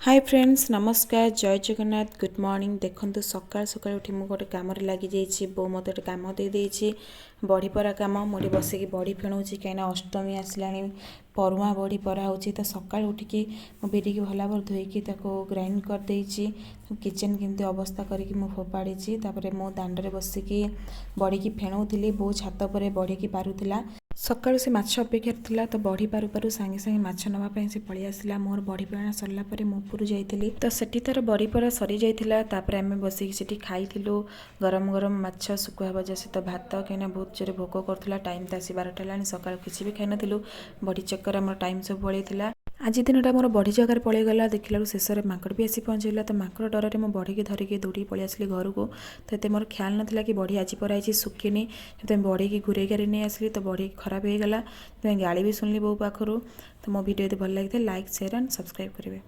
High friends, ନମସ୍କାର, ଜୟ Jagannath, good morning. ଦେଖନ୍ତୁ, ସକାଳୁ ସକାଳୁ ଉଠି ମୁଁ ଗୋଟେ କାମରେ ଲାଗିଯାଇଛି। ବୋଉ ମୋତେ ଗୋଟେ କାମ ଦେଇଦେଇଛି, ବଢ଼ି ପରା କାମ। ମୁଁ ଏଠି ବସିକି ବଢ଼ି ଫେଣଉଛି, କାହିଁକିନା ଅଷ୍ଟମୀ ଆସିଲାଣି, ପରୁଆଁ ବଢ଼ି ପରା ହେଉଛି। ତ ସକାଳୁ ଉଠିକି ମୁଁ ବିରିକି ଭଲ ଭାବରେ ଧୋଇକି ତାକୁ ଗ୍ରାଇଣ୍ଡ କରିଦେଇଛି। କିଚେନ୍ କେମିତି ଅବସ୍ଥା କରିକି ମୁଁ ଫୋପାଡ଼ିଛି। ତାପରେ ମୁଁ ଦାଣ୍ଡରେ ବସିକି ବଢ଼ିକି ଫେଣଉଥିଲି, ବୋଉ ଛାତ ଉପରେ ବଢ଼ିକି ପାରୁଥିଲା। ସକାଳୁ ସେ ମାଛ ଅପେକ୍ଷାରେ ଥିଲା, ତ ବଢ଼ି ପାରୁ ପାରୁ ସାଙ୍ଗେ ସାଙ୍ଗେ ମାଛ ନେବା ପାଇଁ ସେ ପଳେଇ ଆସିଲା। ମୋର ବଢ଼ି ପେଣା ସରିଲା ପରେ ମୁଁ ଉପରୁ ଯାଇଥିଲି, ତ ସେଠି ତାର ବଢ଼ି ପରା ସରିଯାଇଥିଲା। ତାପରେ ଆମେ ବସିକି ସେଠି ଖାଇଥିଲୁ ଗରମ ଗରମ ମାଛ ଶୁଖୁଆ ଭଜା ସହିତ ଭାତ, କାହିଁକିନା ବହୁତ ଜୋରେ ଭୋକ କରୁଥିଲା। ଟାଇମ୍ ତ ଆସି 12ଟା ହେଲାଣି, ସକାଳୁ କିଛି ବି ଖାଇନଥିଲୁ। ବଢ଼ି ଚକ୍କରରେ ଆମର ଟାଇମ୍ ସବୁ ପଳେଇଥିଲା। ଆଜି ଦିନଟା ମୋର ବଢ଼ି ଜାଗାରେ ପଳେଇଗଲା। ଦେଖିଲା ବେଳକୁ ଶେଷରେ ମାଙ୍କଡ଼ ବି ଆସି ପହଞ୍ଚିଗଲା। ତ ମାଙ୍କଡ଼ ଡରରେ ମୁଁ ବଢ଼ିକି ଧରିକି ଦୌଡ଼ିକି ପଳେଇ ଆସିଲି ଘରକୁ। ତ ଏତେ ମୋର ଖ୍ୟାଲ ନଥିଲା କି ବଢ଼ି ଆଜି ପରା ହେଇଛି, ଶୁଖିନି। ସେଥିପାଇଁ ବଢ଼ିକି ଘୁରେଇ ଘାରି ନେଇ ଆସିଲି, ତ ବଢ଼ି ଖରାପ ହେଇଗଲା। ସେଥିପାଇଁ ଗାଳି ବି ଶୁଣିଲି ବୋଉ ପାଖରୁ। ତ ମୋ ଭିଡ଼ିଓ ଯଦି ଭଲ ଲାଗିଥାଏ, ଲାଇକ୍, ସେୟାର ଆଣ୍ଡ ସବସ୍କ୍ରାଇବ୍ କରିବେ।